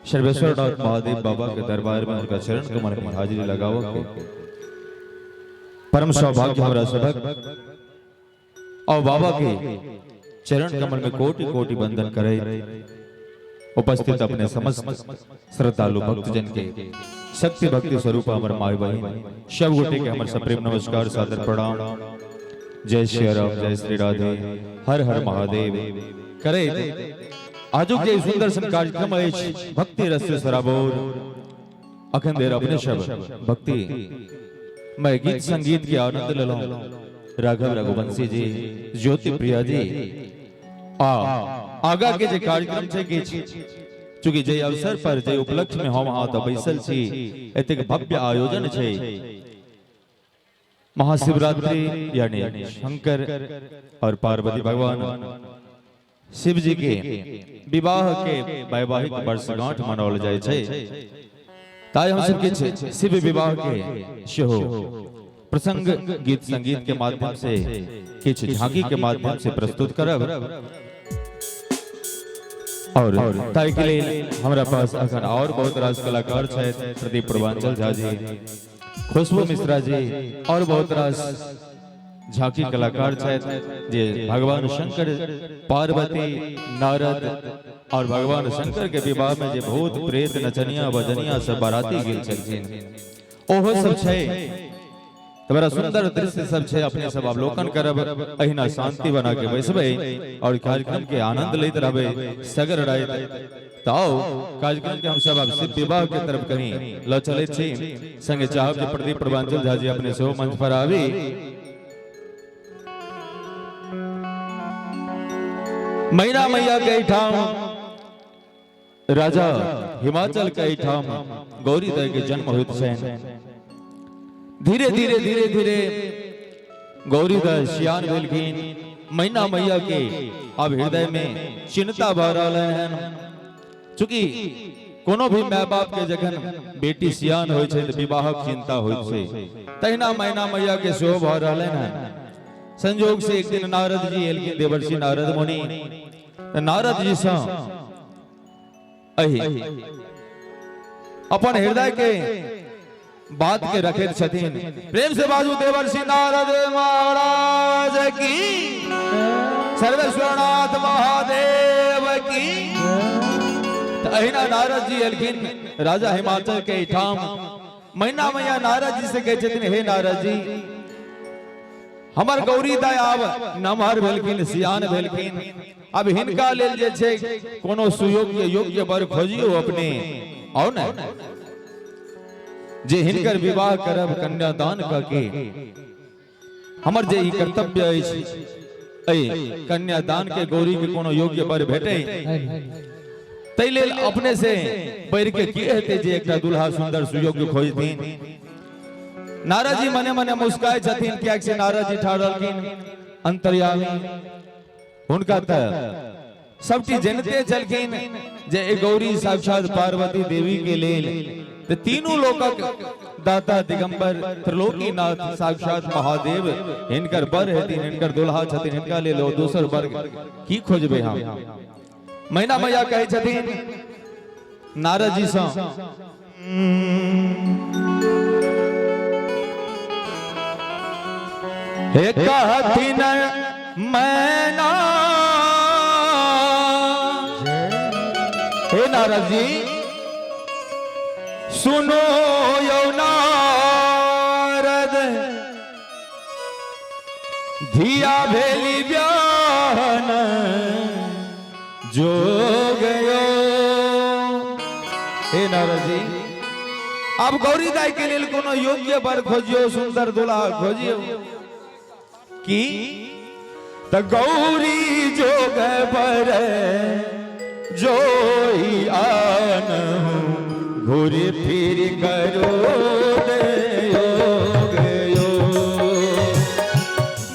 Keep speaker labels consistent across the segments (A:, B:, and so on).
A: सर्वेश्वरनाथ महादेव बाबा के दरबार में हुनका चरण कमल में हाजिरी लगावऽ के परम सौभाग्य हमरा सभक और बाबा के चरण कमल में कोटि कोटि वंदन करे उपस्थित अपने समस्त श्रद्धालु भक्तजन के शक्ति भक्ति स्वरूप हमर माय बहिन सब गोटे के हमर सप्रेम नमस्कार, सादर प्रणाम। जय श्री राम, जय श्री राधे, हर हर महादेव। करे आजुक जे सुंदर सन कार्यक्रम अछि भक्ति रस से सराबोर, अखन देर अपने सब भक्ति मैं गीत संगीत के आनंद लेलहुं। राघव रघुवंशी जी, ज्योति प्रिया जी आ आगा के जे कार्यक्रम छै किछु, चूंकि जे अवसर पर जे उपलक्ष्य में हम अहाँ तऽ बैसल छी, एतेक भव्य आयोजन छै महाशिवरात्रि यानी शंकर और पार्वती भगवान शिव जी के विवाह के वैवाहिक वर्षगांठ मनाओल जाइ छै, ताहि हम सब किछु शिव विवाह के सेहो प्रसंग गीत संगीत के माध्यम से किछु झांकी के माध्यम से प्रस्तुत करब। और ताहि के लेल हमरा पास अखन और बहुत रास कलाकार छथि, प्रदीप पूर्वांचल झा जी, खुशबू मिश्रा जी और बहुत रास झांकी कलाकार छथि जे भगवान शंकर, पार्वती, नारद और भगवान शंकर के विवाह में जे भूत प्रेत नचनिया बजनिया सब बाराती गेल छलखिन ओहो सब छै। तऽ बड़ा सुंदर दृश्य सब छै, अपने सब अवलोकन करब। अहिना शांति बना के बैसबै और कार्यक्रम के आनंद लैत रहबै सगर राति। तऽ आउ कार्यक्रम के हम सब आब शिव विवाह के तरफ कहीं ल चलैत छी। संगे चाहब जे प्रदीप प्रभांचल झा जी अपने सेहो मंच पर आबी। मैना मैया के एहिठाम राजा हिमाचल के एहिठाम गौरी दय के जन्म होइत छनि। धीरे धीरे धीरे धीरे गौरी दय सियान भेलखिन। मैना मैया के अब हृदय में चिंता भऽ रहल हन, चूंकि कोनो भी माय बाप के जखन बेटी सियान होइ छै तऽ विवाहक चिंता होइत छै, तहिना मैना मैया के सेहो भऽ रहल हन। संजोग से एक दिन नारद जी एलखिन, देवर्षि नारद मुनि। तऽ नारद जी सँ एहि अपन हृदय के बात के रखैत छथिन। प्रेम से बाजू देवर्षि नारद महाराज की, सर्वेश्वरनाथ महादेव की। तऽ अहिना नारद जी एलखिन राजा हिमाचल के एहिठाम। मैना मैया नारद जी से कहै छथिन, हे नारद जी, हमर गौरी दाई आब नमहर भेलखिन, सियान भेलखिन, अब हिनका लेल जे छै कोनो सुयोग्य योग्य वर खोजियौ अपने, आउ ने जे हिनकर विवाह करब कन्यादान कऽ के। हमर जे ई कर्तव्य अछि एहि कन्यादान के गौरी के कोनो योग्य वर भेटै, ताहि लेल अपने से बढ़ि के की हेतै जे एकटा दुल्हा सुंदर सुयोग्य खोजथिन। नारद जी मने मने मुस्काय छथिन, कियाक से नारद जी ठाढ़ रहलखिन अंतर्यामी, हुनका तऽ सब चीज जनते छलखिन जे ए गौरी साक्षात पार्वती देवी के लेल तऽ तीनू लोकक दाता दिगंबर त्रिलोकीनाथ साक्षात महादेव हिनकर वर हेथिन, हिनकर दुल्हा छथिन, हिनका लेल ओ दोसर वर की खोजबै हम। मैना मैया कहै छथिन नारद जी सँ, हे कहथिन मैना, हे नारद जी सुनो यौ नारद, धिया भेली ब्याहन जो गयो। हे नारद जी, अब गौरी दाई के लेल कोनो योग्य वर खोजियो, सुंदर दुल्हा खोजियो। की त गौरी जोग बर जो ही आन घुर फिर करो गयो।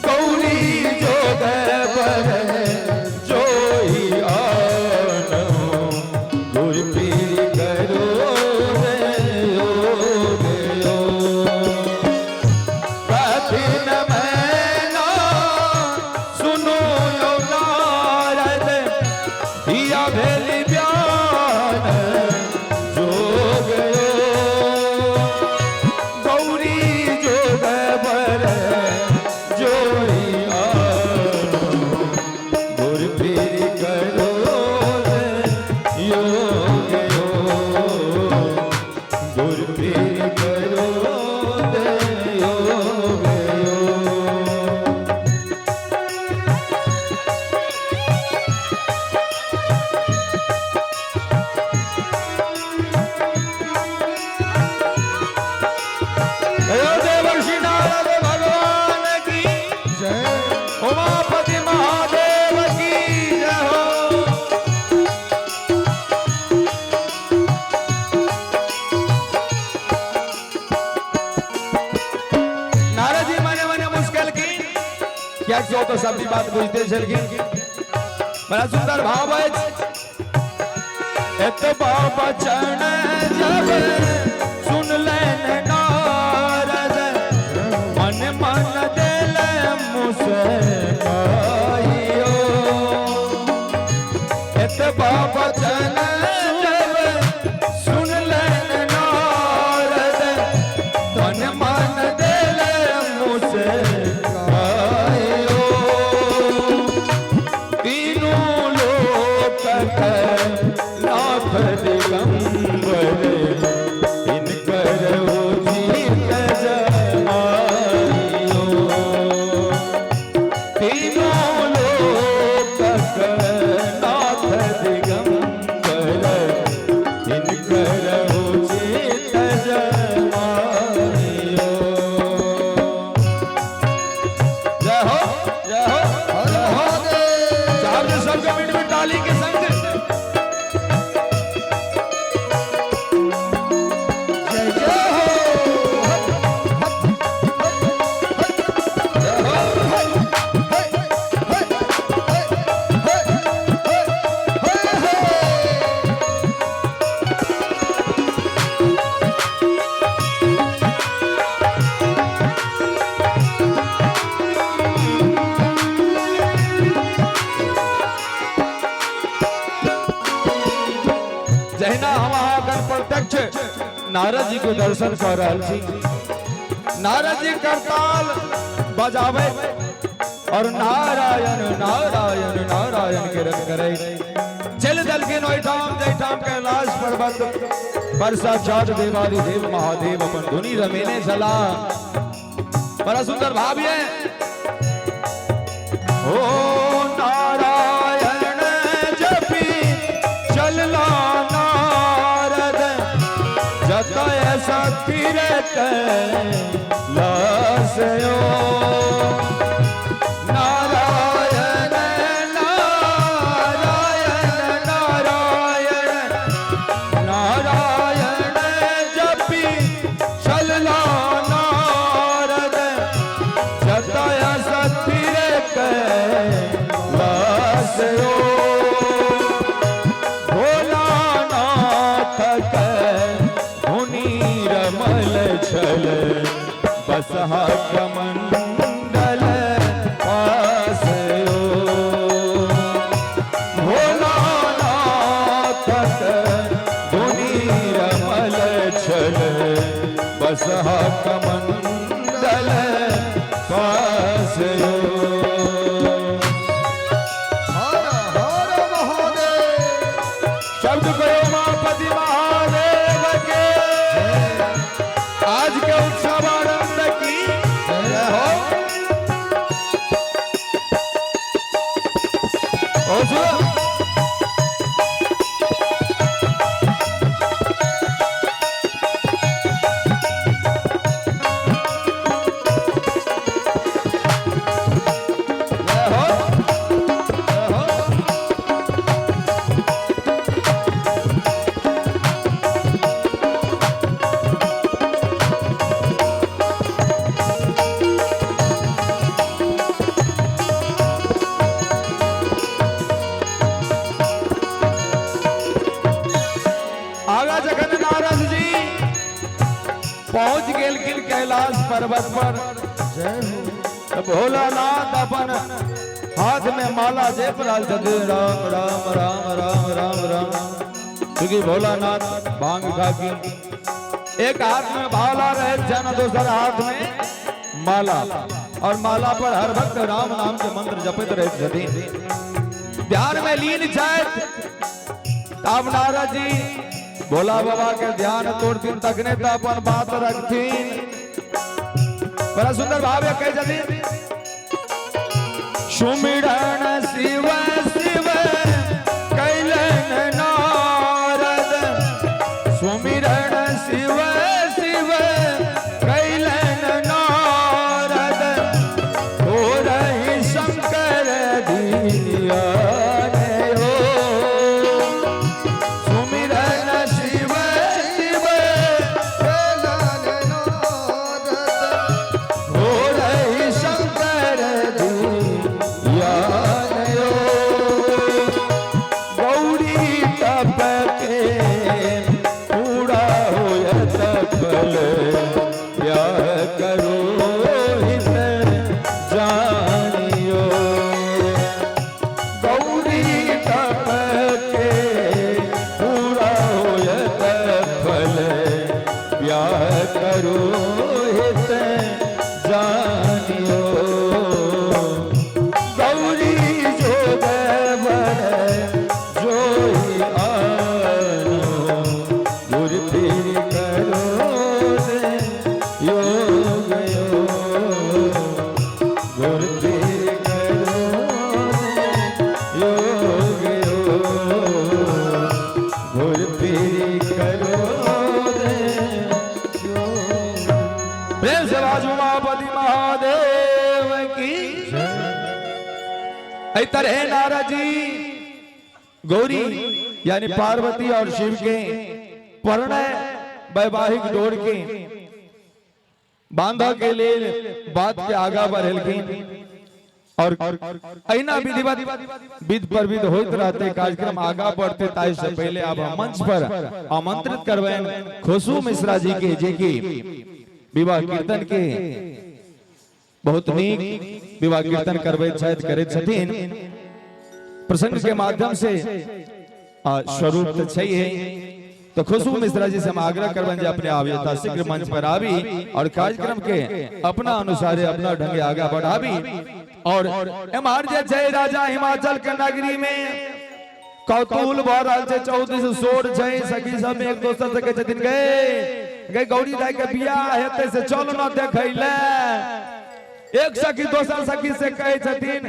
A: गौरी जोग बर जो ही आन घुर फिर करो गयो। कठिन मैना सुनो यो नारद, हिया भेली ब्यान ओ तो सब बात बुझते छलखिन। बड़ा सुंदर भाव अछि। एतबा बचन जब सुन लेन नारद, मन मन देल मुस्काइयो। एतबा बचन जब सुन लेन नारद, मन मन देल मुस्काइयो। तीनों लोक नाथ दिगंबर, इनकर उचित जमाइयो। तीनों लोक नाथ दिगंबर, इनकर उचित जमाइयो। जय हो, जय हो, जय हो। चार सबके मिनट में ताली के संग।
B: जय जय हो।
A: जय हो।
B: हे हे हे हे हे हे।
A: जहिना हम अहाँ प्रत्यक्ष नारद जी के दर्शन कर रहल छी। नारद जी करताल बजावे और नारायण नारायण नारायण के रथ करे चल दलखिन ओहिठाम जहिठाम कैलाश पर्वत पर साक्षात देवादिदेव महादेव अपन धुनी रमेने छला। बड़ा सुंदर भाव ये। ओ नारायण जपी चलला नारद, जतय शक्ति रे कैलासयो। नारायण नारायण नारायण नारायण जपी चलला नारद, जतय शक्ति रे कैलासयो। भोलानाथ के धुनी रमल छल, बसहा कमंडल पासयो। भोलानाथ के धुनी रमल छल, बसहा कमंडल पासयो।
B: हर हर महादेव।
A: शब्द कहो उमापति महादेव के। आज के उत्सव आनंद की जय हो। ओ सुनो। जय हो, जय हो। आगा जखन नारद जी पहुंच गेलखिन कैलाश पर्वत पर,
B: जय हो।
A: तो भोलानाथ अपन हाथ में माला जप रहल छथिन, राम राम राम राम राम राम। क्योंकि भोलानाथ भांग खा के एक हाथ में भाला रहे छनि, दोसर हाथ में माला, और माला पर हर भक्त राम नाम के मंत्र जपैत रहैत छथिन। ध्यान में लीन छथि। तब नारद जी भोला बाबा के ध्यान तोड़थिन तखने तो अपन बात रखथिन। बड़ा सुंदर भाव है, कह छथिन सुमिरन शिव शिव कैलन नारद, सुमिरन शिव शिव कैलन नारद, हो रही शंकर दिया हो। सुमिरन शिव शिव
B: कैलन नारद,
A: हो रही शंकर दिया। देरी करो रे। प्रेम से बाजू उमापति महादेव की। एहि तरह नारद जी गौरी यानी पार्वती और शिव के प्रणय वैवाहिक डोर के बांधा के लेल बात के आगा बढ़ेलखिन और अहिना विधिवत विध पर विध होइत रहते, कार्यक्रम आगा बढ़ते। ताहि से पहले अब हम मंच पर आमंत्रित करबनि खुशबू मिश्रा जी के, जे कि विवाह कीर्तन के बहुत नीक विवाह कीर्तन करबैत छथि, करैत छथिन। प्रसंग के माध्यम से स्वरूप तो छै है। तो खुशबू मिश्रा जी से हम आग्रह करबनि जे अपने आबी शीघ्र मंच पर आबी और कार्यक्रम के अपना अनुसार अपना ढंगे आगा बढ़ाबी। और एम्हर जे छै राजा हिमाचल के नगरी में कौतूहल भऽ रहल छै, चौदिस शोर छै। सखी सब एक दोसर से कहै छथिन, गए गए गौरी दाई के बियाह हेतै से चल न देखै ले। एक सखी दोसर सखी से कहै छथिन।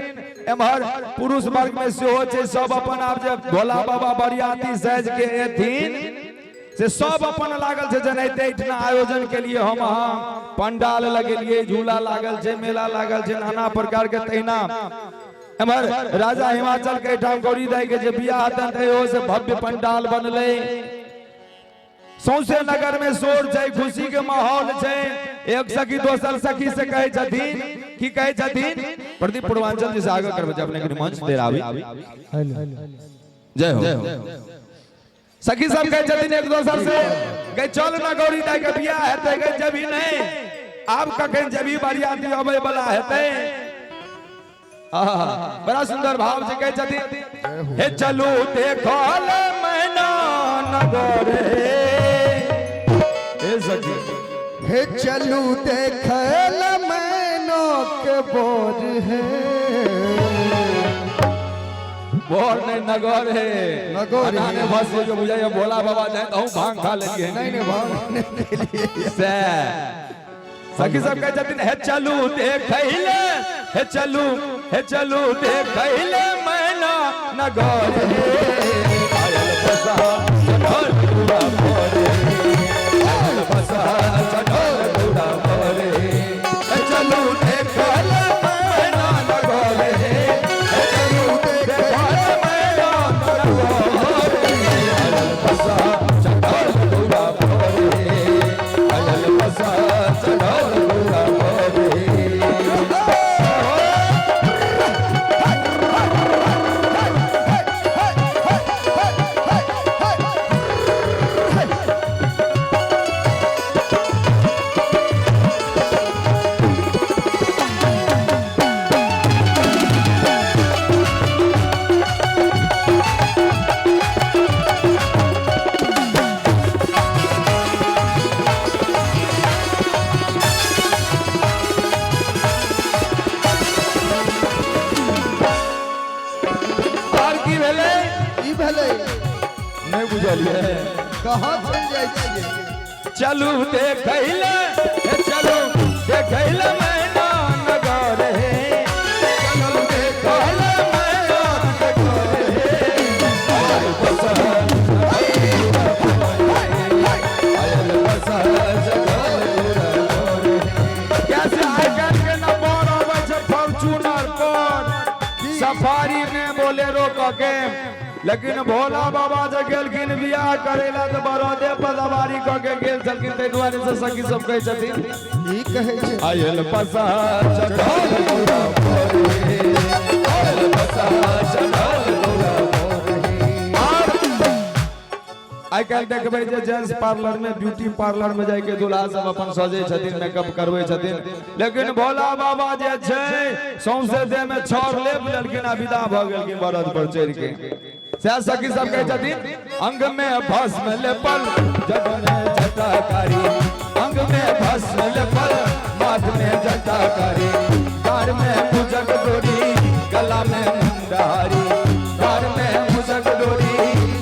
A: एम्हर पुरुष वर्ग में सेहो छै, सब अपन आप जे भोला बाबा बरियाती सज के एथिन से सब अपन लागल छै जेनाहिते एहिठिना आयोजन के लिए हम अहाँ पंडाल लगेलिए, झूला लागल छै, मेला लागल छै नाना प्रकार के, तहिना एम्हर राजा हिमाचल के एहिठाम गौरी दाई के जे बियाह हेतनि तहियो से भव्य पंडाल बनलै। सौंसे नगर में शोर छै, खुशी के माहौल छै। एक सखी दोसर सखी से कहै छथिन, की कहै छथिन? प्रदीप पूर्वांचल जी से आग्रह करबै जे अपने के मंच देर आबी। जय हो। सखी सब कहै छथिन एक दोसर से, गई चल ना गौरी दाई के बियाह हेतै, गई जबी नहीं आब कखन जबी बरियाती अबै वाला हेतै। आहा, बड़ा सुंदर भाव से कहै छथिन, हे चलू देखल मैना नगर हे सखी।
B: हे चलू देखल मैनो के बोर है।
A: बोर नहीं, नगर है।
B: नगर है।
A: अनाने बस जो बुझाइए भोला बाबा जाए तो हम भांग खा लेलिए।
B: नहीं नहीं, भाव नहीं लिए।
A: से सखी सब कहै छथिन, हे चलू देखैले, हे चलू, हे चलू देखैले मैना नगर हे। आयल बसहा चढ़ल पूरा भोरे, आयल बसहा चढ़ल पूरा भोरे। हे चलू देखैले मैना नगर हे, हे चलू देखैले मैना नगर हे। आयल बसहा चढ़ल पूरा भोरे, आयल बसहा चढ़ल पूरा भोरे। आर की भेलै?
B: ई भेलै।
A: नहि बुझलियै?
B: कहाँ चल जाइ छियै?
A: चलू देखैले, हे चलू देखैले मैना नगर हे। चलू देखैले मैना नगर हे। आयल बसहा, आयल बसहा चढ़ल पूरा भोरे। कैसे आइ काल्हि के न बड़ अबै छै फॉर्च्यूनर पर, सफारी में बोलेरो क के, लेकिन भोला बाबा जे गेलखिन बियाह करेला तऽ बरदे पर सवारी क के गेल छलखिन। ताहि दुआरे से सखी सब कहै छथिन,
B: ई कहै छै,
A: आयल बसहा चढ़ल पूरा भोरे, आयल बसहा चढ़ल पूरा भोरे। आर आइ काल्हि देखबै जे जेंट्स पार्लर में, ब्यूटी पार्लर में जाके दूल्हा सब अपन सजै छथिन, मेकअप करबै छथिन, लेकिन भोला बाबा जे छै सौंसे देह में छाउर लेप लेलखिन आ विदा भऽ गेलखिन बरद पर चढ़ि के। सएह सखी सब कहै छथिन, अंग में भस्म लेपल जगन जटाकारी, अंग में भस्म लेपल माथ में जटाकारी, कार में भुजग डोरी गला में मुंडारी, कार में भुजग डोरी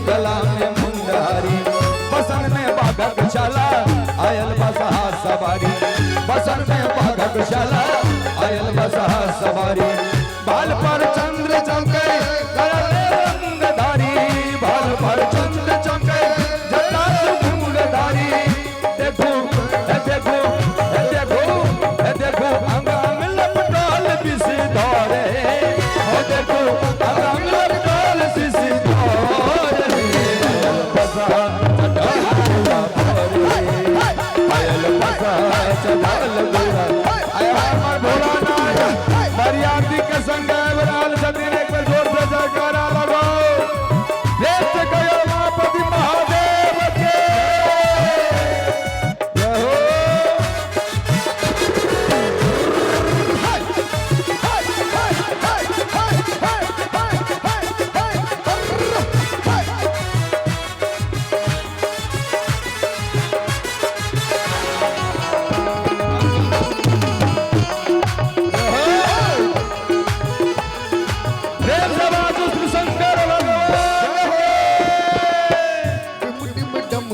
A: गला में मुंडारी, बसन में बाघक छाला आयल बसहा सवारी, बसन में बाघक छाला आयल बसहा सवारी, बाल पर चंद्र चमके गले रंगधारी, बाल पर चंद्र चमके।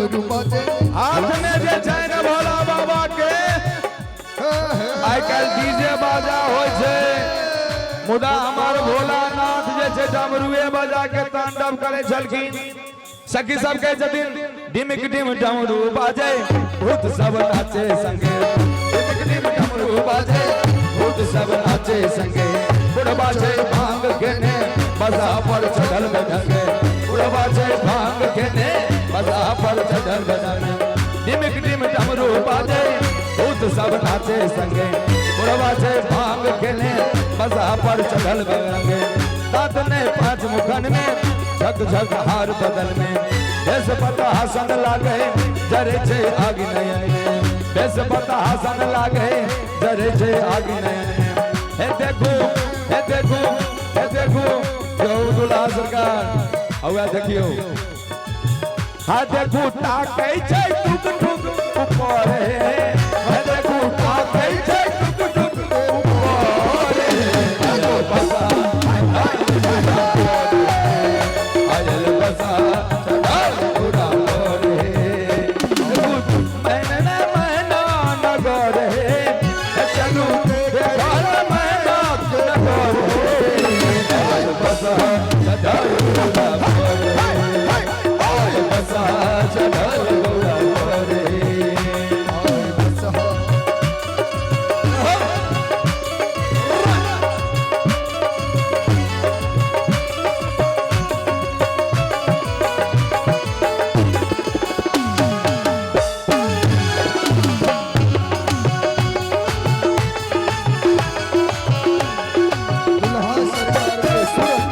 B: डमरू बाजे।
C: हाथ में जे छै ने भोला बाबा के, आइ काल्हि डीजे बाजा होइ छै, मुदा हमार भोलानाथ जे छै डमरुए बजा के तांडव करै छलखिन। सखी सब कहै छथिन डिमिक डिम डमरू बाजे भूत सब नाचे संगे, डिमिक डिम डमरू बाजे भूत सब नाचे संगे, बुढ़बा छै भांग खेने बसा पर चढ़ल बजंगे, बुढ़बा छै भांग खेने बसा पर चढ़ल बजंगे, डिमिक डिम डमरू बाजे भूत सब नाचे संगे, बुढ़बा छै भांग खेने बसा पर चढ़ल बजंगे, दांत ने पांच मुखन में झक झक हार बदल में, बेस पता हसन लागे जरे छे आग नयन में, बेस पता हसन लागे जरे छे आग नयन में। हे देखो हे देखो हे देखो जो दुल्हा सरकार औया देखियो, हा देखो ताकै छै टुक टुक ऊपर, हे देखो ताकै छै टुक टुक ऊपर, बसा आयल बसा चढ़ल पूरा रे, मैना मैना नगर हे चलू घर मैना नगर हे, बसा चढ़ल पूरा रे, बसा चढ़ल पूरा रे।
B: दुल्हा सरकार के सूरत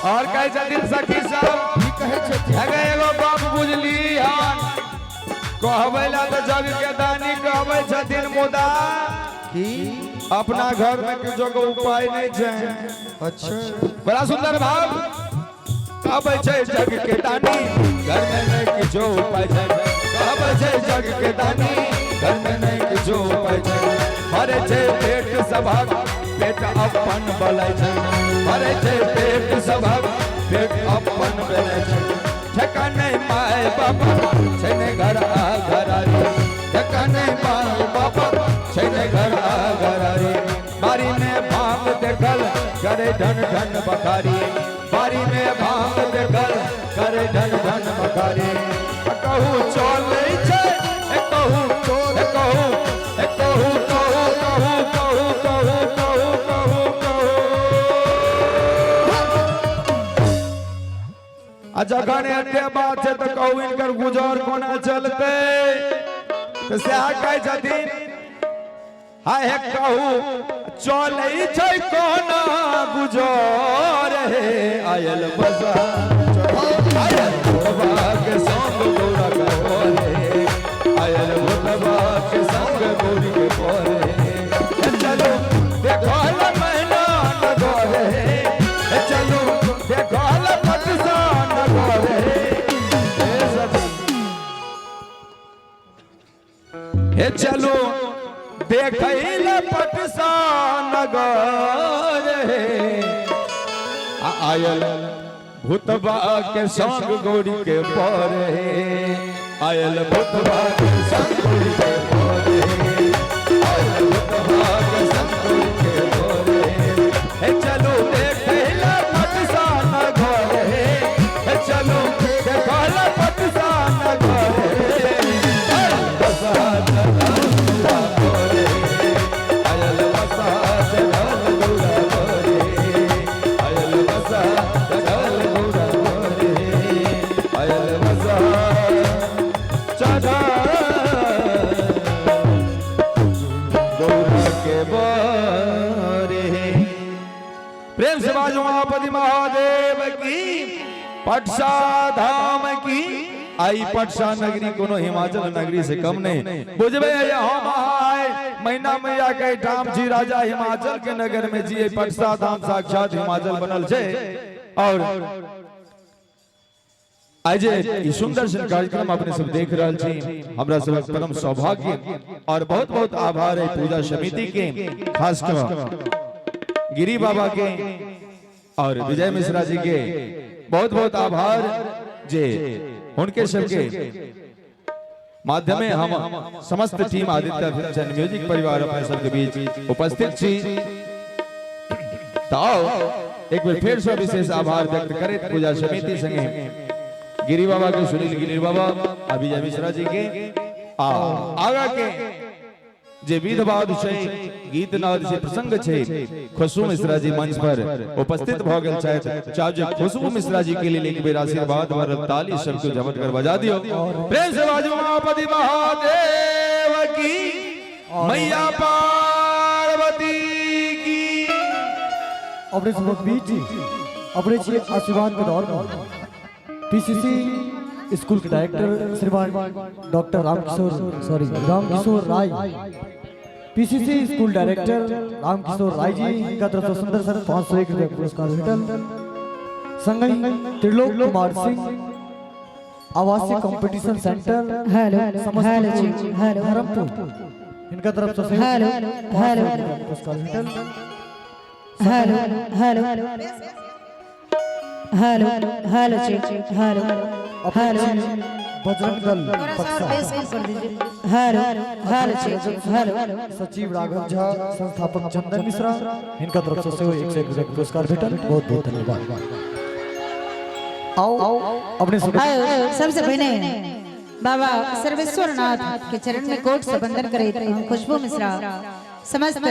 C: और कहै छथिन सखी सब
B: की कहै छथिन?
C: अगे एगो गप बुझली हन, कहबै ला तऽ जग के दानी कहबै छथिन, मुदा
B: की
C: अपना घर में किछो के उपाय नहीं छै।
B: अच्छा
C: बड़ा सुंदर भाव, कहबै छै जग के दानी घर में नहीं किछो उपाय छै, कहबै छै जग के दानी घर में नहीं किछो उपाय छै, भरे छै पेट सभक पेट अपन बलै छै, भरे छै पेट सभक पेट अपन बलै छै, ठेकाने my बाप छै ने घर आ घरारी, ठेकाने my बाप छै ने घर आ घरारी, बारी में भांग देखल करे ढन ढन बखारी, बारी में भांग देखल करे ढन ढन बखारी, कहू चलै छै कहू कहू कहू कहू कहू कहू कहू कहू कहू कहू। आ जखन एते बात छै तऽ कहू इनकर गुजर कोना चलतै, तऽ सएह कहै छथिन हाय हे कहू चलै छै कोना गुजर हे, आयल बसा आयल भोलबा के संग गौरा के भोरे, आयल भोलबा के संग गौरी के भोरे, चलो देखल मैना नगर हे, चलो देखल पटसा नगर हे, हे चलो देखैल पटसा नगर हे, आयल भूतबा के संग गौरी के परे, आयल भूतबा के संग गौरी के परे, आयल भूतबा के संग गौरी के परे, हे चलो देखैल पटसा नगर हे, हे चलो देखैल पटसा नगर हे, बसा चढ़ल गौरा गोरे, आयल बसा चढ़ल गौरा गोरे, आयल बसा चढ़ल गौरा गोरे, आयल बसा चढ़ल गौरा के बोरे। प्रेम से बाजू महापति महादेव की, पटसा धाम की। आई पटसा नगरी कोनो हिमाचल नगरी से कम नहीं बुझबे। हम आए महीना मैया के ठाम जी राजा हिमाचल के नगर में जी पटसा धाम साक्षात हिमाचल बनल छै। और आज ई सुंदर सन कार्यक्रम अपने सब देख रहल छी, हमरा सबक परम सौभाग्य और बहुत बहुत आभार है पूजा समिति के, खास कर
A: गिरी बाबा के और विजय मिश्रा जी के बहुत बहुत आभार जे उनके सबके माध्यम में हम समस्त team Aditya films and music परिवार अपने सबके बीच उपस्थित छी। तो आओ एक बेर फिर से विशेष आभार व्यक्त करैत पूजा समिति संगे गिरी बाबा के, सुनील गिरी बाबा आ विजय मिश्रा जी के आ आगा के जे विधवाद छै, गीत नाद छै, प्रसंग छै, खुशबू मिश्रा जी मंच पर उपस्थित भ गेल छथि। चाहे जे खुशबू मिश्रा जी के लिए एक बेर आशीर्वाद भरल ताली सबके झमट कर बजा दियो। प्रेम से बाजू महापति महादेव की, मैया पार्वती की।
D: अपने सबक बीच अपने छी आशीर्वाद के दौर में पीसीसी स्कूल के डायरेक्टर श्रीमान doctor Ramkishore, sorry, Ramkishore Rai, PCC school director Ramkishore Rai ji का तरफ से सुंदर सर 501 रुपये पुरस्कार भेटल। संगहि त्रिलोक कुमार सिंह, आवासीय competition centre
E: hello, hello.
D: Samastipur,
E: hello.
D: Dharampur, हिनका तरफ से
E: हेलो, हेलो।
D: पुरस्कार भेटल।
E: Hello, hello, hello, hello, check, hello.
D: अपने
E: हेलो।
D: छी बजरंग दल
E: थोड़ा सा और
D: बक्सा
E: बेस कम कर दीजिए। Hello, hello, check, hello.
D: सचिव राघव झा, संस्थापक चंदन मिश्रा, हिनका तरफ से सेहो 101 रुपया के पुरस्कार भेटल। बहुत बहुत धन्यवाद। आओ अपने सब
E: आयो, सबसे पहले बाबा सर्वेश्वर नाथ के चरण में कोट से वंदन करैत हम खुशबू मिश्रा समस्त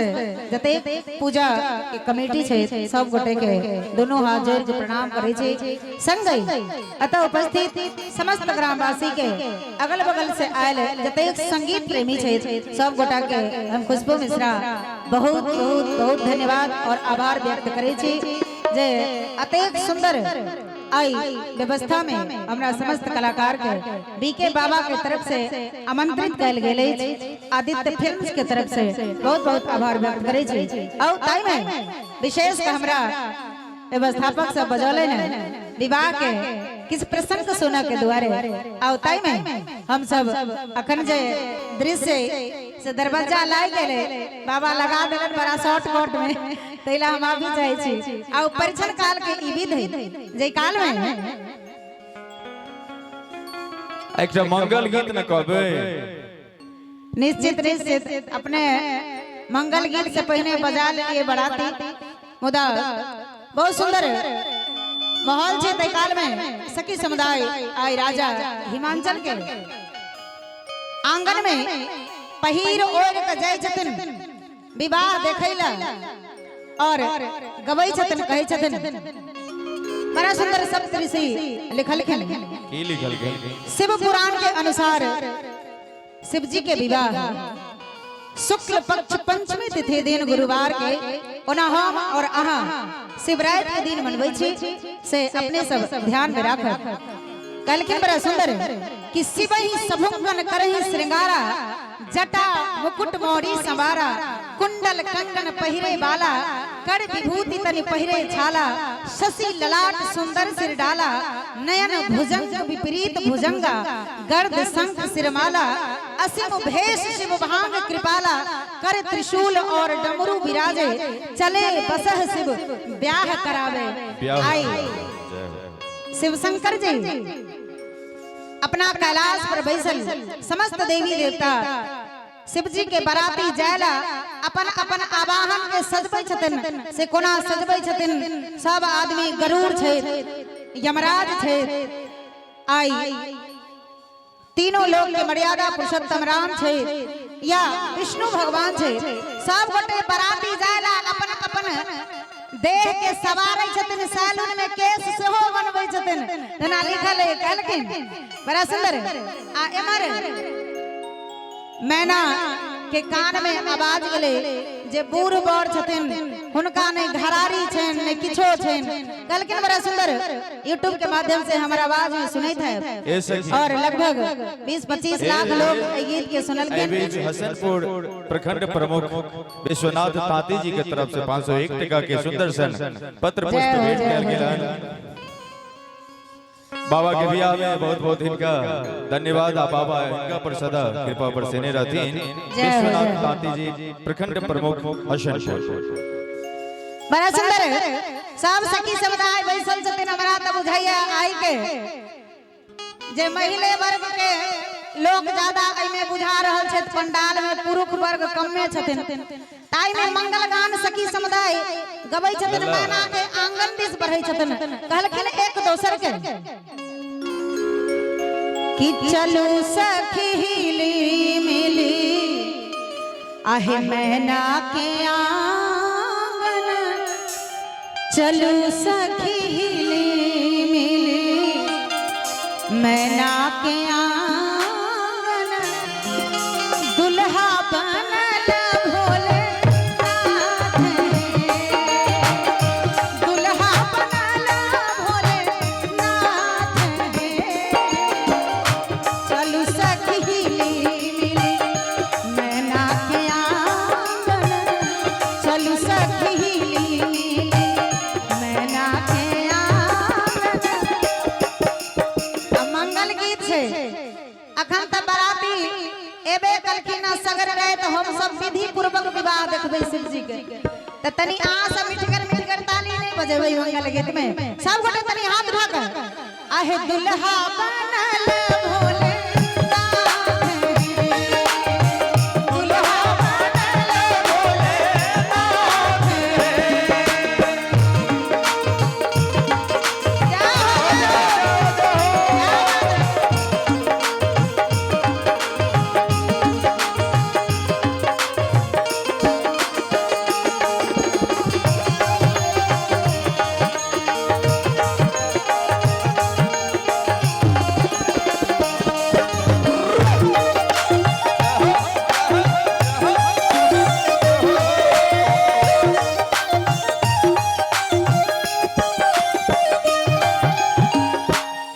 E: जतेक पूजा के कमेटी छै सब गोटे के दोनों हाथ जोड़ के प्रणाम करै छी। संगहि अतः उपस्थित समस्त ग्रामवासी के, अगल बगल से आयल जतेक संगीत प्रेमी छै सब गोटा के हम खुशबू मिश्रा बहुत बहुत बहुत धन्यवाद और आभार व्यक्त करै छी जे अतेक सुंदर आई व्यवस्था में हमरा समस्त कलाकार के बीके बाबा के तरफ से आमंत्रित कयल गेल अछि। आदित्य फिल्म्स के तरफ से बहुत बहुत आभार व्यक्त करै छी। और ताहि में विशेष के हमरा व्यवस्थापक सब बजौले ने विवाह के किछु प्रसंग सुनऽ के दुआरे। और ताहि में हम सब अखन जे दृश्य से दरवाजा लागि गेलै, बाबा लगा देलन बड़ा शॉर्टकट में, तैला हम आबि जाइ छी। आ ओ परीक्षण काल के ई विध है जे काल में
A: एकटा मंगल गीत न कहबै।
E: निश्चित निश्चित, अपने मंगल गीत से पहले बजा लेलिए बराती। मुदा बहुत सुंदर माहौल छै। तै काल में सखी समुदाय आई राजा हिमांचल के आंगन में पहिर ओढ़ के जाइ छथिन विवाह देखै ला और गबै छथिन, कहै छथिन। बड़ा सुंदर सप्तऋषि लिखलखिन।
A: की लिखल गेल?
E: शिव पुराण के अनुसार शिव जी के विवाह शुक्ल पक्ष पंचमी तिथि दिन गुरुवार के, ओना हम और अहाँ शिवरात्रि के दिन मनबै छी, से अपने सब ध्यान में राखब। कहलखिन बड़ा सुंदर कि शिव ही सभुंगन करही श्रृंगारा, जटा मुकुट मौरी संवारा, कुंडल कंगन पहिरे बाला, कर विभूति तनि पहिरे छाला, शशि ललाट सुंदर सिर डाला, नयन भुजंग विपरीत भुजंगा, गर्द शंख सिरमाला, असिम भेष शिव भांग कृपाला, कर त्रिशूल और डमरू विराजे, चले बसह शिव ब्याह करावे।
A: ब्याह।
E: आई
A: जय हो।
E: शिव शंकर जी अपना कैलाश पर बैसल समस्त देवी देवता शिव जी के बराती जायला अपन अपन आवाहन के सजबै छथिन। से कोना सजबै छथिन? सब आदमी गरुड़ छै, यमराज छै, आई तीनों लोक के मर्यादा पुरुषोत्तम राम छै या विष्णु भगवान छै। सब गोटे बराती जायला अपन अपन देह के सवारै छथिन, सैलून में केश सेहो बनबै छथिन, जेना लिखल है। कहलखिन बड़ा सुंदर, आ एमहर मैना के कान में आवाज गेलै जे बूढ़ बड़ छथिन, हुनका नहि घरारी छनि नहि किछो छनि। कहलखिन बड़ा सुंदर, यूट्यूब के माध्यम से हमर आवाज में सुनैत है
A: ए सखी।
E: और लगभग 20-25 लाख लोग एहि गीत के
A: एहि
E: सुनलखिन।
A: बीच हसनपुर प्रखंड प्रमुख विश्वनाथ तांती जी के तरफ से 501 टका के सुंदर सन पत्र पुष्प
E: जय हो,
A: भेंट
E: जय
A: कयल
E: हो।
A: गेल हन। बाबा के बियाह में बहुत बहुत इनका धन्यवाद। आ बाबा इनका पर सदा कृपा बरसेने रहतीन।
E: जय हो,
A: विश्वनाथ
E: जय हो।
A: तांती जी, प्रखंड प्रमुख हसनपुर।
E: बड़ा सुंदर सब सखी समुदाय बैसल छथिन। हमरा तऽ बुझाइया आई के जे महिले वर्ग के लोग ज्यादा एहिमे बुझा रहल छथि, पंडाल में पुरुष वर्ग कमे छथिन। ताहि में मंगल गान सखी समुदाय गबै छथिन, मैना के आंगन दिस बढ़ै छथिन। कहलखिन एक दोसर के कि चलू सखी हिली मिली आहे मैना के आंगन, चलू सखी हिली मिली मैना के आंगन, दुल्हा बनल भोलेनाथ हे, दुल्हा बनल भोलेनाथ हे, चलू सखी हिली मिली मैना के आंगन, चलू सखी हिली मिली मैना के आंगन। आ मंगल गीत छै। अखन तऽ बराती एबे कलखिन आ सगर रहे तऽ हम सब विधि पूर्वक विवाह देखबै शिवजी के। तऽ तनी अहाँ सब मिठगर मिठगर ताली नहीं बजेबै मंगल गीत में, सब गोटे तनी हाथ उठा के आहे दुल्हा बनल भोलेनाथ हे, दुल्हा बनल भोलेनाथ हे। जय हो, जय हो।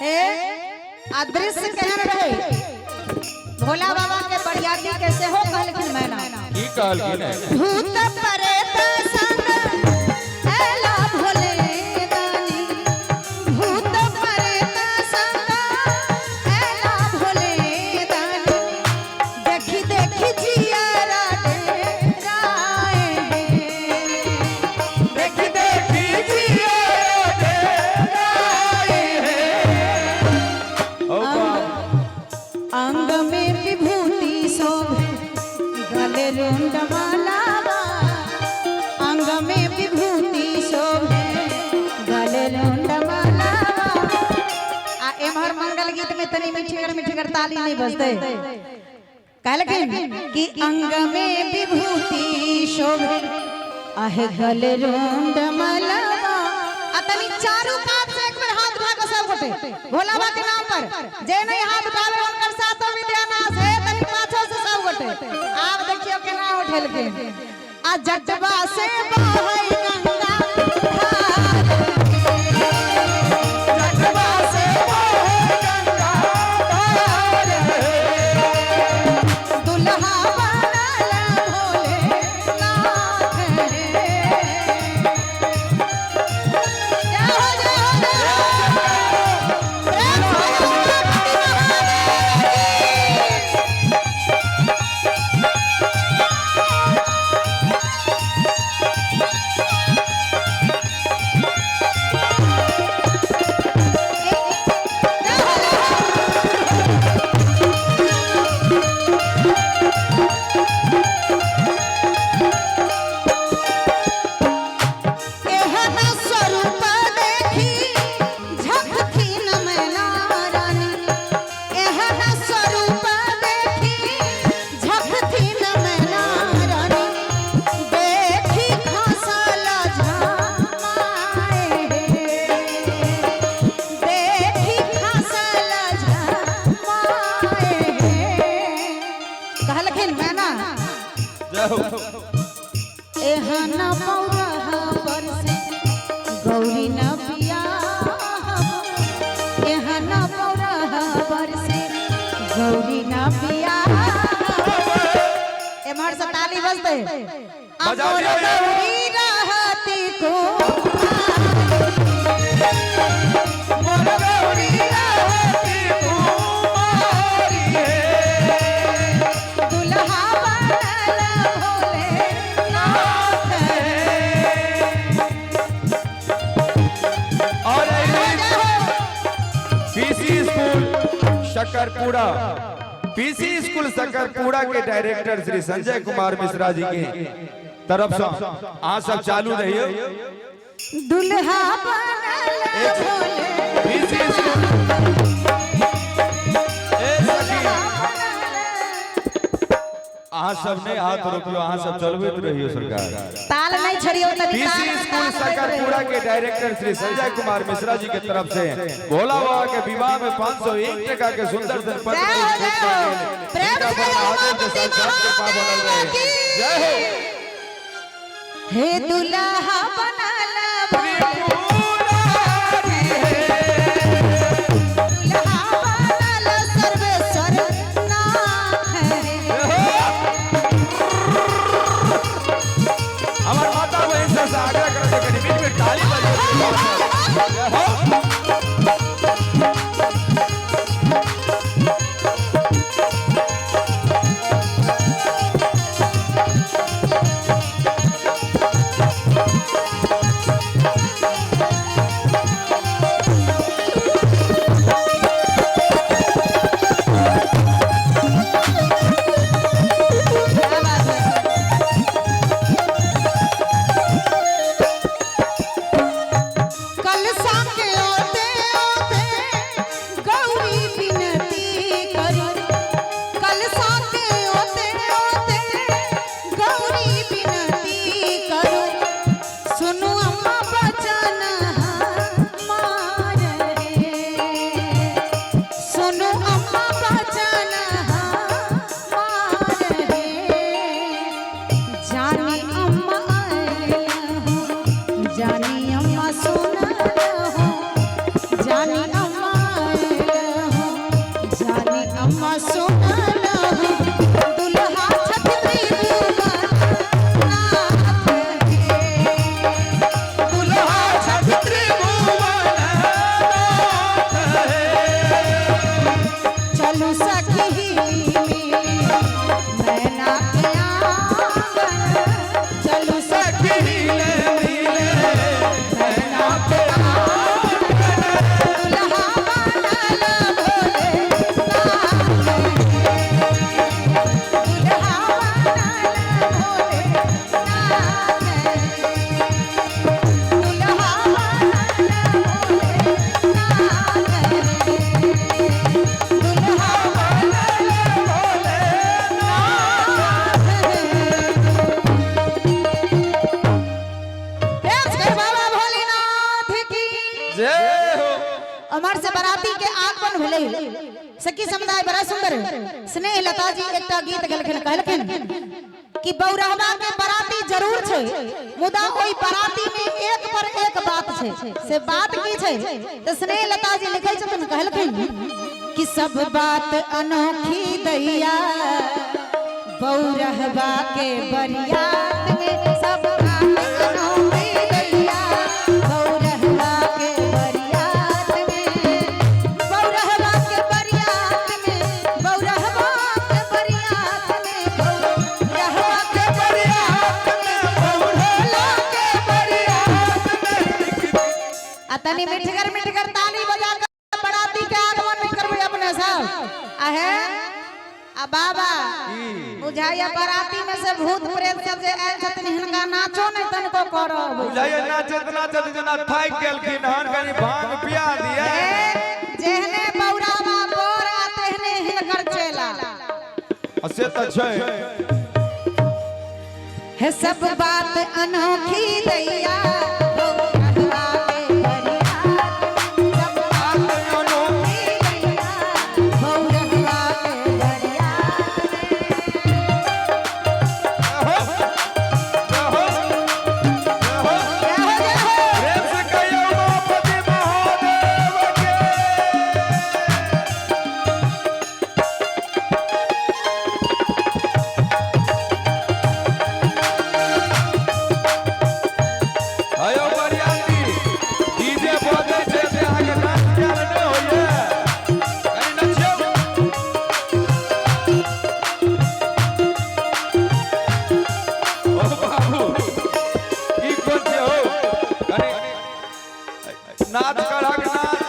E: हे आ दृश्य केहन रहे भोला बाबा के बरियाती के सेहो कहलखिन मैना।
A: की कहलखिन है?
E: भूत प्रेत संग ऐला भोले दानी, भूत प्रेत संग ऐला भोले दानी, देखी देखी जियारा डेराए हे,
C: देखी देखी जिया डेराए हे।
A: ओ बाप।
E: अंग में विभूति शोभे गले रुंड मालावा, अंग में विभूति शोभे गले रुंड मालावा। आ एम्हर मंगल गीत में तनी मिठगर मिठगर ताली नहीं बजते। कहलखिन कि अंग में विभूति शोभे आहे गले रुंड मालावा। आ तनी चारू कात से एक बेर हाथ उठा के सब गोटे भोला बाबा के नाम पर, जे नहीं हाथ उठावे उनकर सातों विद्यानाश है। तनी पाछो से सब गोटे आब देखियो केना उठेलखिन। आ जटवा से बहै गंगा धार,
C: जटवा से बहे गंगा धार हे।
E: दुल्हा बनल भोलेनाथ हे। जय हो, जय हो, जय हो। प्रेम से बोलो महादेव की। एहन स्वरूप देखी झपथिन मैना रानी, एहन स्वरूप देखी झपथिन मैना रानी, देखी खसल झमाए हे, देखी खसल झमाए हे। कहलखिन मैना
A: जय हो।
E: एहन पौरहा पर से गौरी न बियाहब, एहन पौरहा पर से गौरी न बियाहब। एम्हर से ताली बजते
C: बजा
E: अमर
C: दिया जाए।
E: गौरी रहती को
C: मोर गौरी रहती कुमारी हे।
E: दुल्हा बनल भोलेनाथ हे।
C: शकरपुरा, पीसी स्कूल शकरपुरा के डायरेक्टर श्री संजय कुमार मिश्रा जी के तरफ से अहाँ सब चालू रहियो।
E: दुल्हा बनल भोले
C: पीसी स्कूल ए सखी, अहाँ सब नहीं हाथ रोकियो, अहाँ सब चलबैत रहियो सरकार।
E: ताल नहीं छड़ियो तनी
C: पीसी
E: ताल
C: स्कूल शकरपुरा के डायरेक्टर श्री संजय कुमार मिश्रा जी के तरफ से भोला बाबा के विवाह में 501 टका के सुंदर से पत्र
E: जय हो, जय हो। प्रेम से उमापति महादेव की।
C: जय हो।
E: हे दुल्हा बनल भोले, दुल्हा बनल सर्वेश्वर नाथ रे।
C: हमार माता बहन सबसे आग्रह करते कनी मिल मिल ताली बजाओ। जय हो।
E: क्या बात है? कलसा के ओते ओते गौरी विनती करू, कलसा के ओते ओते गौरी विनती करू, सुनु अम्मा बचन हमार रे, सुनु अम्मा बचन हमार रे, जानी अम्मा आयल हो, जानी अम्मा सुनल हो, जानी अम्मा आयल हो, जानी अम्मा सुनल हो, दुल्हा छथि त्रिभुवन नाथ रे,
C: दुल्हा छथि त्रिभुवन नाथ हे।
E: चलू सखी मिली मैना के आंगन, चलू सखी
C: सखी ले मिले
E: मैना के आंगन, दुल्हा बनल भोले नाथ रे, दुल्हा बनल भोले नाथ रे, दुल्हा बनल भोले नाथ रे, दुल्हा
C: बनल भोले
E: नाथ रे। प्रेम से बाबा भोलेनाथ की।
C: जय हो।
E: अमर से बराती के आगमन भेलै। सखी समुदाय बड़ा सुंदर स्नेह लता जी एकटा गीत गेलखिन, कहलखिन कि बौरहबा के बराती जरूर छै, मुदा ओहि बराती में एक पर एक बात छै, से बात की छै त स्नेह लता जी लिखै छथिन, कहलखिन कि सब बात अनोखी दैया बौरहबा के बरियात में, सब बात अनोखी दैया बौरहबा के बरियात में, बौरहबा के बरियात में, बौरहबा के बरियात में, बौरहबा के बरियात में, बौरहबा के बरियात में। आ तनी मिठगर मिठगर ताली बजा के बराती के आगमन नहीं करबै अपने सब आहे। आ बाबा बुझाइया बराती में से भूत प्रेत सब जे आयल छथिन हिनका नाचो नहीं तनिको करब।
C: बुझाइया नाचत नाचत जेना थाकि गेलखिन हन, कनी भांग पिया दिया।
E: जेहने बौरावा बोरा तेहने हिनकर चेला।
C: आ से त छै।
E: हे सब बात अनोखी दैया बौरहबा के बरियात, सब बात अनोखी दैया बौरहबा के बरियात में।
C: जय हो, जय हो,
E: जय हो, जय हो।
C: प्रेम से कहियो उमापति महादेव के। अयो बरियाती, डीजे बजै छै से अहाँके नाच कयल नहि होइए। कनी नचियौ। ओ बाबू, ई कोन छै हौ? कनी नाच करहक नाच।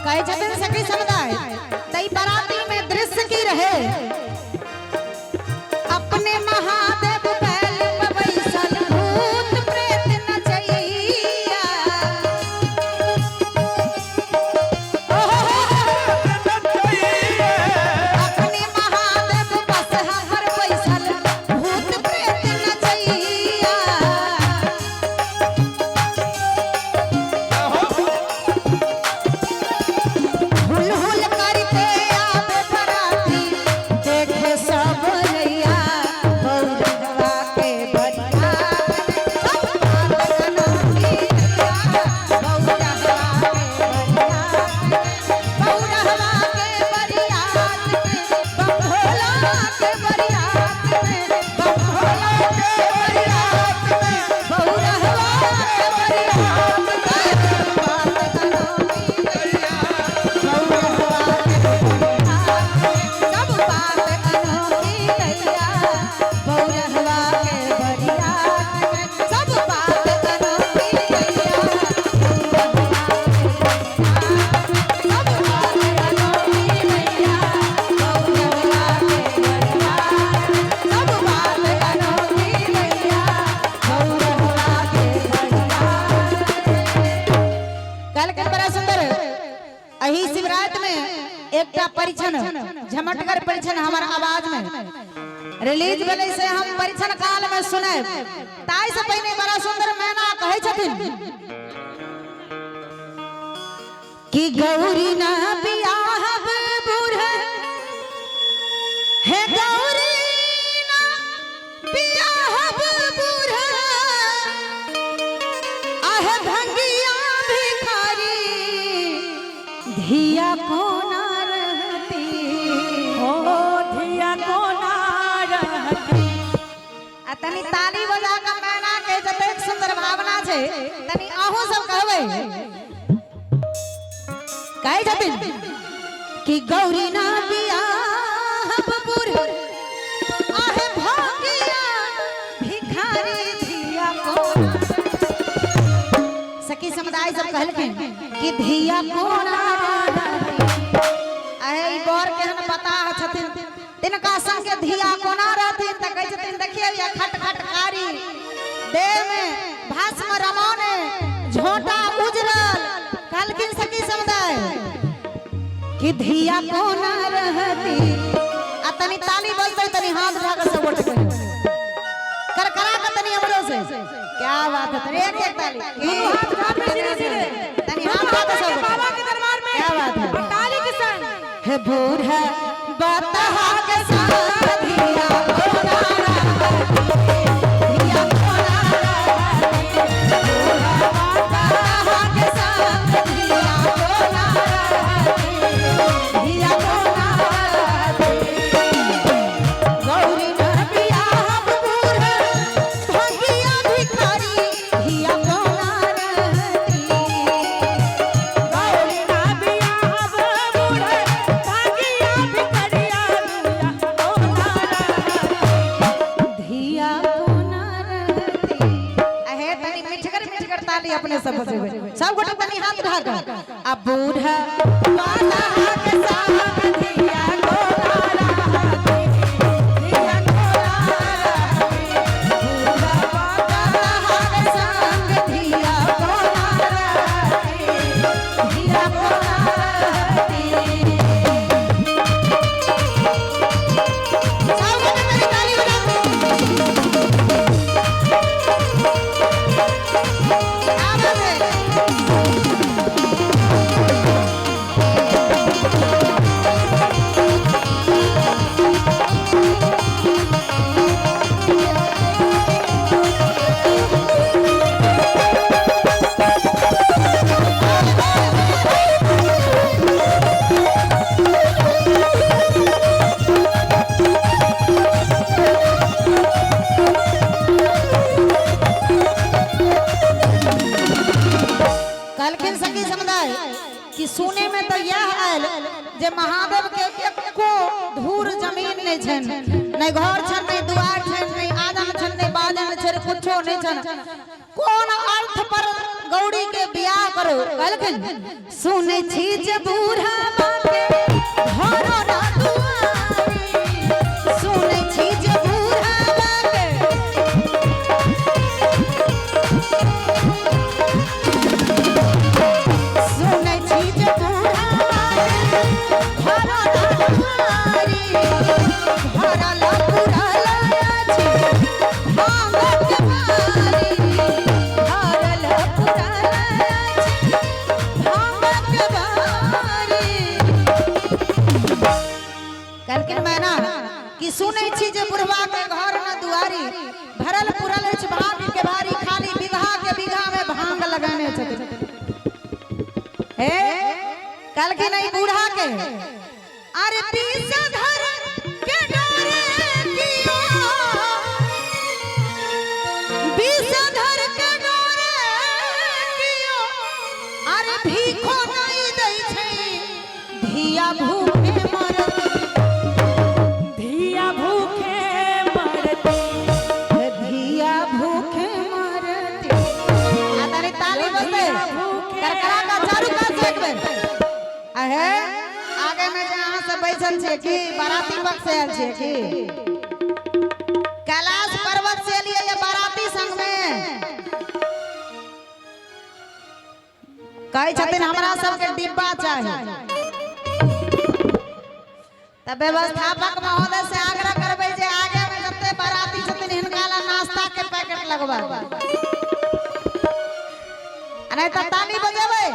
E: कहै छथिन सखी समुदाय तै बराती एकटा परिछन झमटगर परिछन हमर आवाज में रिलीज भेलै से हम परिछन काल में सुनायब। ताहि से पहिने बड़ा सुंदर मैना कहै छथिन कि गौरी ना बियाहब बूढ़ हे गौरी ना बियाहब बूढ़ आह भंगिया भिखारी धिया कोना रहती
F: ओ धिया कोना रहती।
E: आ तनी ताली बजा के मैना के जतेक सुंदर भावना छै तनी अहूँ सब कहबै। कहै छथिन कि गौरी ना बियाहब बूढ़ आहे भंगिया भिखारी धिया कोना। सखी समुदाय सब कहलखिन कि धिया कोना रहती। आहे ई बर केहन पता छथिन तिनका संग के धिया कोना रहथिन त कहै छथिन देखिए या खट खट कारी देह में भस्म रमौने झोंटा उजरल। कहलखिन सखी समुदाय कि धिया कोना रहती। आ तनी ताली बजतै तनी हाथ उठा के सब गोटे कहियौ करकरा के तनी हमरो से। क्या बात है, तनी एक एक ताली
F: हाथ उठा के धीरे धीरे
E: तनी हाथ उठा के सब गोटे।
F: बाबा के दरबार में
E: क्या बात है।
F: और ताली के संग
E: हे बूढ़ा बतहा के साथ धिया कोना रहती, धिया कोना रहती। बूढ़ा बतहा के साथ धिया कोना रहती, धिया कोना रहती। गौरी ना बियाहब बूढ़ भंगिया भिखारी धिया कोना रहती।
F: गौरी ना बियाहब बूढ़ भंगिया भिखारिया धिया कोना रहती।
E: धिया कोना रहती। अहे तनी मिठगर मिठगर ताली अपने सब बजेबै सब गोटे तनी हाथ उठा के। आ बूढ़ा वाला के साथ धिया कोना रहती, धिया कोना रहती। बूढ़ा वाला के संग धिया कोना रहती, धिया कोना रहती। सब गोटे तनी ताली बजाउ। क्या बात है। कहलखिन सखी समुदाय कि सुने में तो यह आयल जे महादेव के एको धूर जमीन नहीं छनि, नहीं घर छनि, नहीं दुआर छनि, नहीं आदम छनि, नहीं बाजन छनि, कुछो नहीं छनि। कोन अर्थ पर गौरी के बियाह करो। कहलखिन सुनै छी जे बूढ़ा बापे घरो ना दुआरी, सुनै छी जे बूढ़ा बापे सुनै छी जे बूढ़ा बापे घरो ना दुआरी, भरल पुरल अछि भांगक बारी, भरल पुरल अछि भांगक बारी। कहलखिन मैना कि सुनै छी जे बुढ़वा के घर न दुआरी, भरल पुरल अछि भांग के बारी, खाली बीघा के बीघा में भांग लगाने छथिन। हे कहलखिन ई बूढ़ा के अरे पीसा धर के डरे कियो, पीसा धर के डरे कियो, अरे भीखो नहीं दै छै धिया भूखे मरती,
F: धिया भूखे मरती,
E: धिया भूखे मरती। आ तनी ताली बजतै करकरा का चारू कात से एक बेर। अहे आगे में जे अहाँ सब बैसल छियै की बाराती पक्ष से आयल छियै की कैलाश पर्वत से एलियै या बाराती संग में? कहै छथिन हमरा सबके डिब्बा चाही। त व्यवस्थापक महोदय से आग्रह करबै जे आगे में जते बाराती छथिन हिनका ला नाश्ता के पैकेट लगवा आ नहीं त ताली बजेबै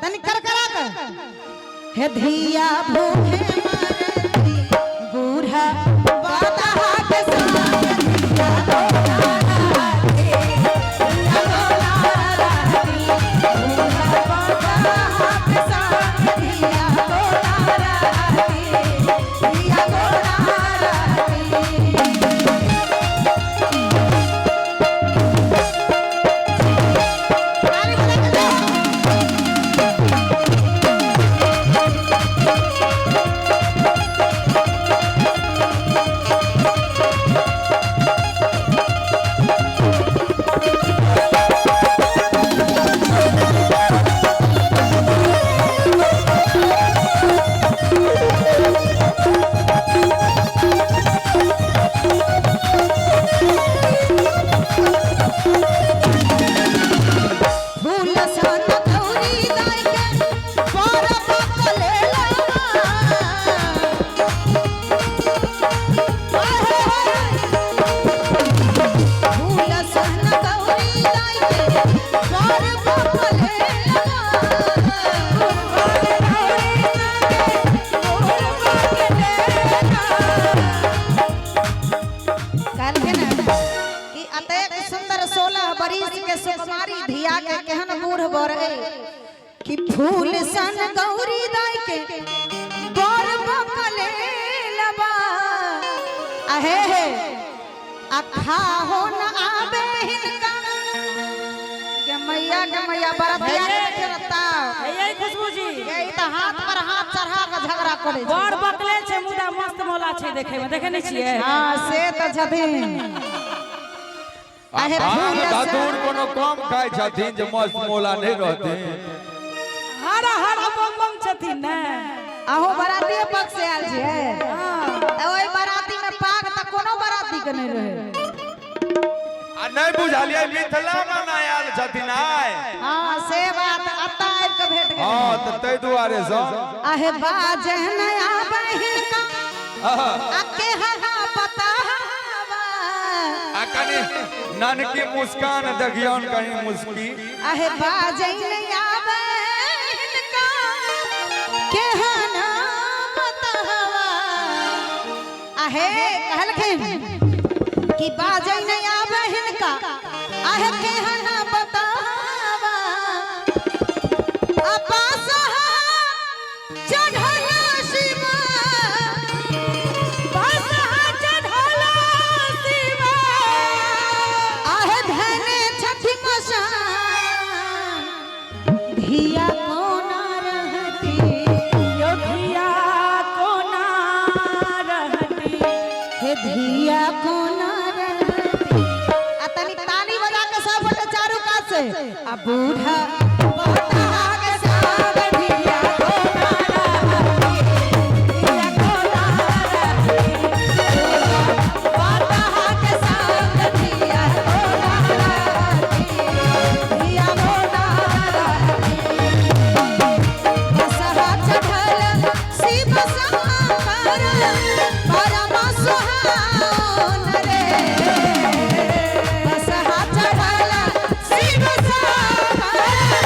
E: तनी करकरा के। हे धिया भूखे मरती बूढ़ा बताहा के साथ धिया गोला रहती, धिया गोला रहती, बूढ़ा बताहा के साथ धिया गोला रहती, धिया गोला रहती। ताली बजा के जाओ। फूल सन गौरी दाई के परब कलेलवा। फूल सन गौरी दाई के परब कलेलवा। कहलखिन कि अतेक सुंदर 16 बरिस के सुकुमारी धिया के केहन बूढ़ बर है कि फूल सन गौरी दाई के बर बकले लबा। अहे हे अखा हो न आबे हिनका के मैया के मैया बरतिया के देखे रत्ता।
F: यही खुशबू जी
E: यही त हाथ पर हाथ चढ़ा के झगड़ा करे छै।
F: बड़ बकले छै मुदा मस्त मौला छै देखे में, देखे नहीं छियै?
E: हाँ से त छथिन।
C: आ
E: अहे
C: भांग
E: फूल
C: धतूर
E: सन
C: कोनो कम खाइ छथिन जे मस्त मोला नहि रहथिन।
F: हर हर बम बम छथिन ने।
E: अहूँ बरातीए पक्ष से आयल छियै? तऽ ओहि बराती में पाग तऽ कोनो बराती के नहीं रहे।
C: आ नहि बुझलियै मिथिला में नहि आयल छथिन आइ।
E: हाँ से बात अत्ता आबि के भेट गेल।
C: हाँ तऽ ताहि दुआरे सँ।
E: अहे बाजे नया बहिन का
C: आहा।
E: आ के हहा पता
C: आ कनि ननकी मुस्कान देखियौन कहीं मुस्की।
E: अहे बाजे नया बहिन का के हना पता। अहे कहलखिन कि बाजे नया बहिन का अहे के हना बतावा। अपासहा चढ़ल शिवा
F: बसहा चढ़ल शिवा।
E: आहे धने छठि मसान धिया कोना रहती।
F: यो धिया कोना रहती।
E: हे धिया कोना रहती। आ तनी ताली बजा के सब गोटे चारू कात से आ बूढ़ा बताहा के साथ धिया कोना रहती, धिया कोना रहती, बताहा के साथ धिया कोना रहती, धिया कोना रहती। बसहा चढ़ल शिव शंकर परम सुहावन रे। बसहा चढ़ल शिव शंकर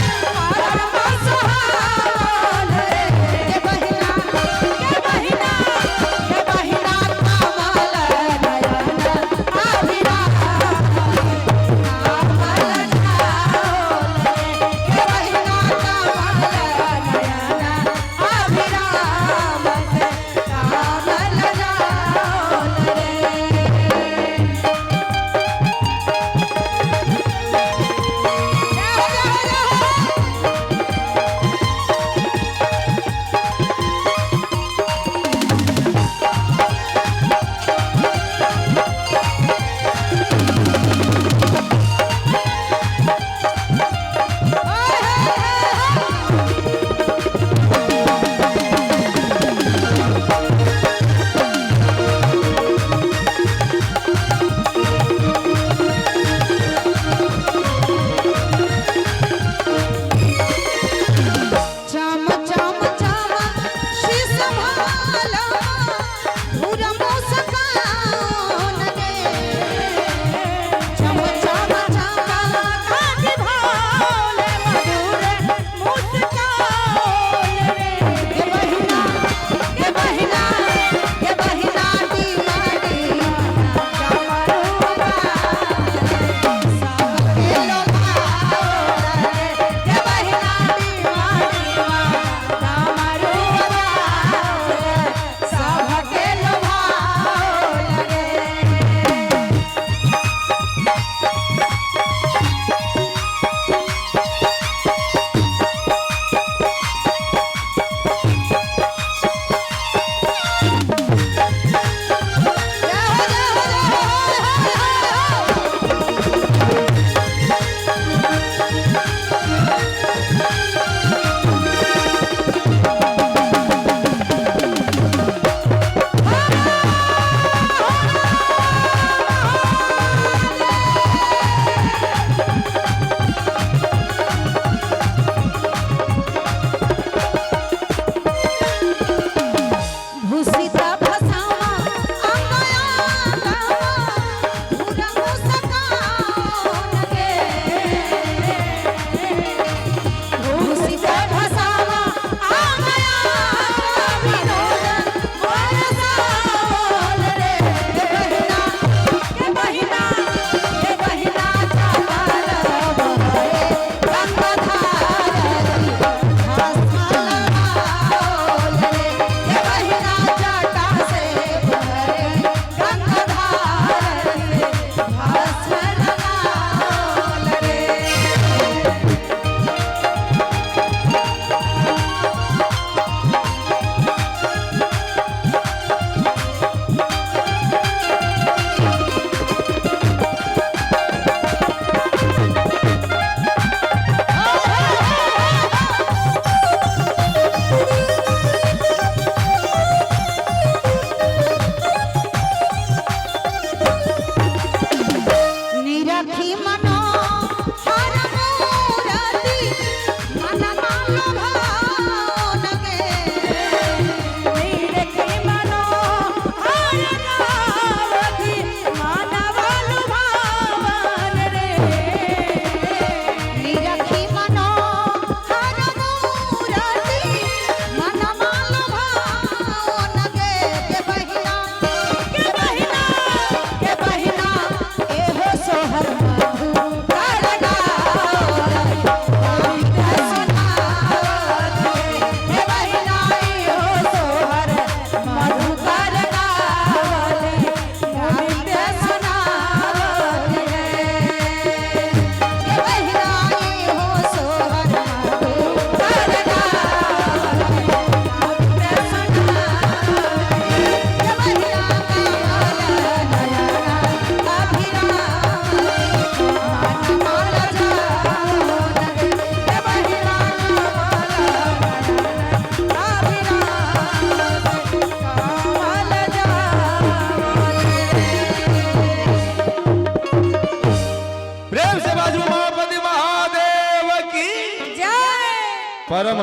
A: परम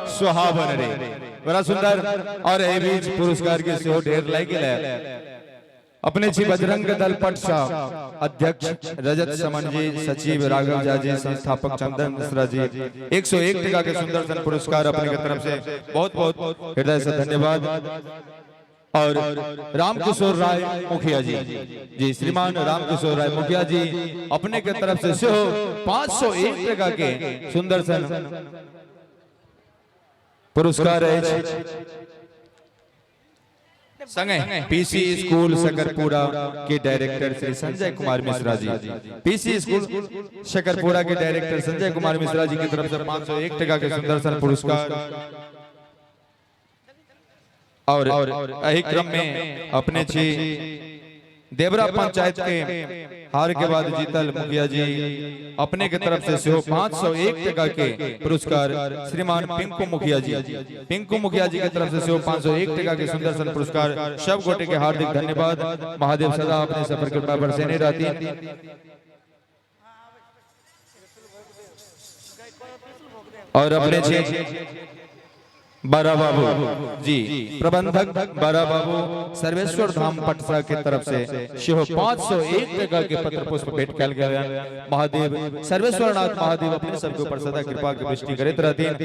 A: सुहावन रे। बड़ा सुंदर। और एहि बीच पुरस्कार के सेहो ढेर लागि गेल है। अपने छी बजरंग दल पटसा अध्यक्ष रजत समन जी, सचिव राघव झा जी, संस्थापक चंदन मिश्रा जी, 101 टका के सुंदर सन पुरस्कार अपने के तरफ से बहुत बहुत हृदय से धन्यवाद। और रामकिशोर राय मुखिया जी, जी श्रीमान रामकिशोर राय मुखिया जी अपने के तरफ से सेहो 501 टका के सुंदर सन पुरस्कार अछि। संगे पीसी स्कूल सकरपुरा के director Shri Sanjay Kumar Mishra ji, PC school Sakarpura के डायरेक्टर संजय कुमार मिश्रा जी की तरफ से 501 टका के सुंदर सन पुरस्कार। और एही क्रम में अपने छी देवरा पंचायत के हार के बाद जीतल मुखिया जी अपने के तरफ से सेहो 501 टका के पुरस्कार श्रीमान पिंकू मुखिया जी, पिंकू मुखिया जी के तरफ से सेहो 501 टका के सुंदर सन पुरस्कार। सब गोटे के हार्दिक धन्यवाद। महादेव सदा अपने सफर कृपा बरसेने रहती। और अपने छे बड़ा बाबू जी, प्रबंधक बड़ा बाबू सर्वेश्वर धाम पटसा के तरफ से सेहो 501 टका के पत्र पुष्प भेंट कयल गेल। महादेव सर्वेश्वर नाथ महादेव अपने सबके ऊपर सदा कृपा के दृष्टि करैत रहथिन।